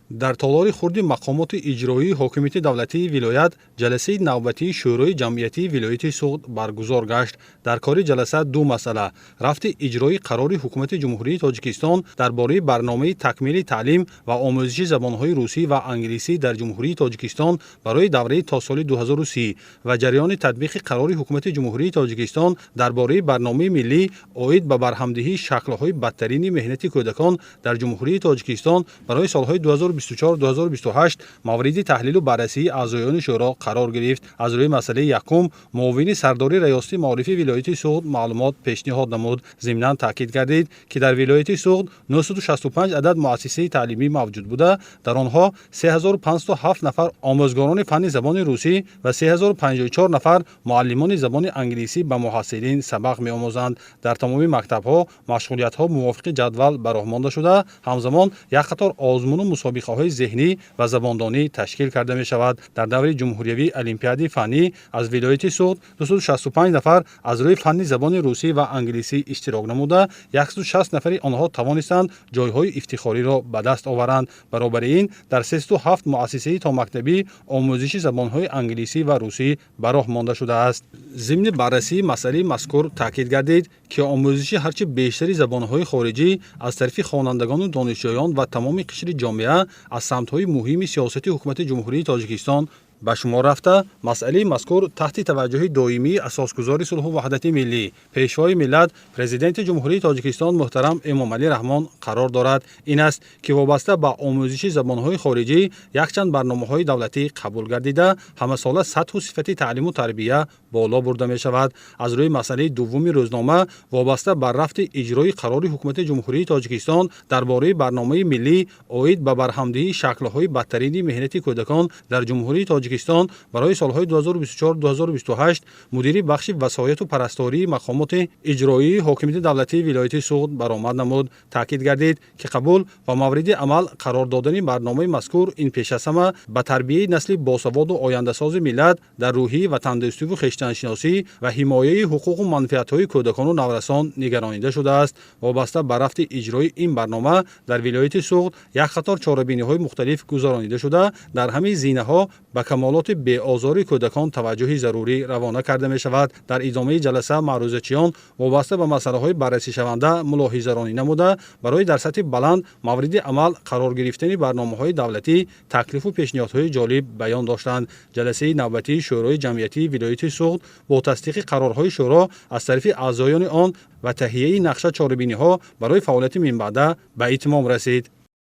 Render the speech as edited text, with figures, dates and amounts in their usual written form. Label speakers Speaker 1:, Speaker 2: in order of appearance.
Speaker 1: Дар толори хурди мақомоти иҷроии ҳокимияти давлатии вилоят ҷаласаи навбатии Шӯрои ҷамъиятии вилояти Суғд баргузор гашт. Дар кори ҷаласа ду масъала: рафти иҷрои қарори Ҳукумати Ҷумҳурии Тоҷикистон дар бораи барномаи такмили таълим ва омӯзиши забонҳои русӣ ва англисӣ дар Ҷумҳурии Тоҷикистон барои давраи то соли 2030 ва ҷараёни татбиқи қарори Ҳукумати Ҷумҳурии Тоҷикистон дар бораи барномаи миллӣ оид ба барҳамдиҳии шаклҳои бадтарини меҳнати кӯдакон дар Ҷумҳурии Тоҷикистон барои солҳои 2024-2028 мавриди таҳлилу баррасии аъзоёни шӯро қарор гирифт. Аз рӯи масъалаи якум муовини сардори раёсати маорифи вилояти Суғд маълумот пешниҳод намуд. Зимнан таъкид гардид, ки дар вилояти Суғд 965 адад муассисаи таълимӣ мавҷуд буда, дар онҳо 3507 нафар омӯзгорони фанни забони русӣ ва 3054 нафар муаллимони забони англисӣ ба муҳассилин сабақ меомӯзанд. Дар тамоми мактабҳо машғулиятҳо мувофиқи ҷадвал ба роҳ монда шуда, ҳамзамон як қатор озмуну мусобиқаҳои зеҳнӣ ва забондонӣ ташкил карда мешавад. Дар даври ҷумҳуриявии олимпиадаи фаннӣ аз вилояти Суғд 265 нафар аз рӯи фанни забони русӣ ва англисӣ иштирок намуда, 160 нафари онҳо тавонистанд ҷойҳои ифтихориро ба даст оваранд. Баробари ин дар 307 муассисаи томактабӣ омӯзиши забонҳои англисӣ ва русӣ ба роҳ монда шудааст. Зимни баррасии масъалаи мазкур таъкид гардид, ки омӯзиши ҳарчи бештари забонҳои хориҷӣ аз тарафи хонандагону донишҷӯён ва тамоми қишри ҷомеа аз самтҳои муҳими сиёсати Ҳукумати Ҷумҳурии Тоҷикистон ба шумор рафта, масъалаи мазкур таҳти таваҷҷӯҳи доимии асосгузори сулҳу ваҳдати миллӣ, Пешвои миллат, Президенти Ҷумҳурии Тоҷикистон муҳтарам Эмомалӣ Раҳмон қарор дорад. Ин аст, ки вобаста ба омӯзиши забонҳои хориҷӣ якчанд барномаҳои давлатӣ қабул гардида, ҳамасола сатҳу сифати таълиму тарбия боло бурда мешавад. Аз рӯи масъалаи дуввуми рӯзнома вобаста ба рафти иҷрои қарори Ҳукумати Ҷумҳурии Тоҷикистон дар бораи барномаи миллӣ оид ба барҳамдиҳии шаклҳои бадтарини меҳнати кӯдакон дар Ҷумҳурии Тоҷикистон барои солҳои 2024-2028 мудири бахши васояту парастории мақомоти иҷроии ҳокимияти давлатии вилояти Суғд баромад намуд. Таъкид гардид, ки қабул ва мавриди амал қарор додани барномаи мазкур ин пеш аз ҳама ба тарбияи насли босаводу ояндасози миллат дар рӯҳии ватандӯстиву хештаншиносӣ ва ҳимояи ҳуқуқу манфиатҳои кӯдакону наврасон нигаронида шудааст. Вобаста ба рафти иҷрои ин барнома дар вилояти Суғд як қатор чорабиниҳои мухталиф гузаронида шуда, дар ҳамаи зинаҳо ба камолоти беозори кӯдакон таваҷҷӯҳи зарурӣ равона карда мешавад. Дар идомаи ҷаласа маърузачиён вобаста ба масъалаҳои баррасишаванда мулоҳизаронӣ намуда, барои дар сатҳи баланд мавриди амал қарор гирифтани барномаҳои давлатӣ таклифу пешниҳодҳои ҷолиб баён доштанд. Ҷаласаи навбатии Шӯрои ҷамъиятии вилояти Суғд бо тасдиқи қарорҳои шӯро аз тарафи аъзоёни он ва таҳияи нақша чорабиниҳо барои фаъолияти минбаъда ба итмом расид.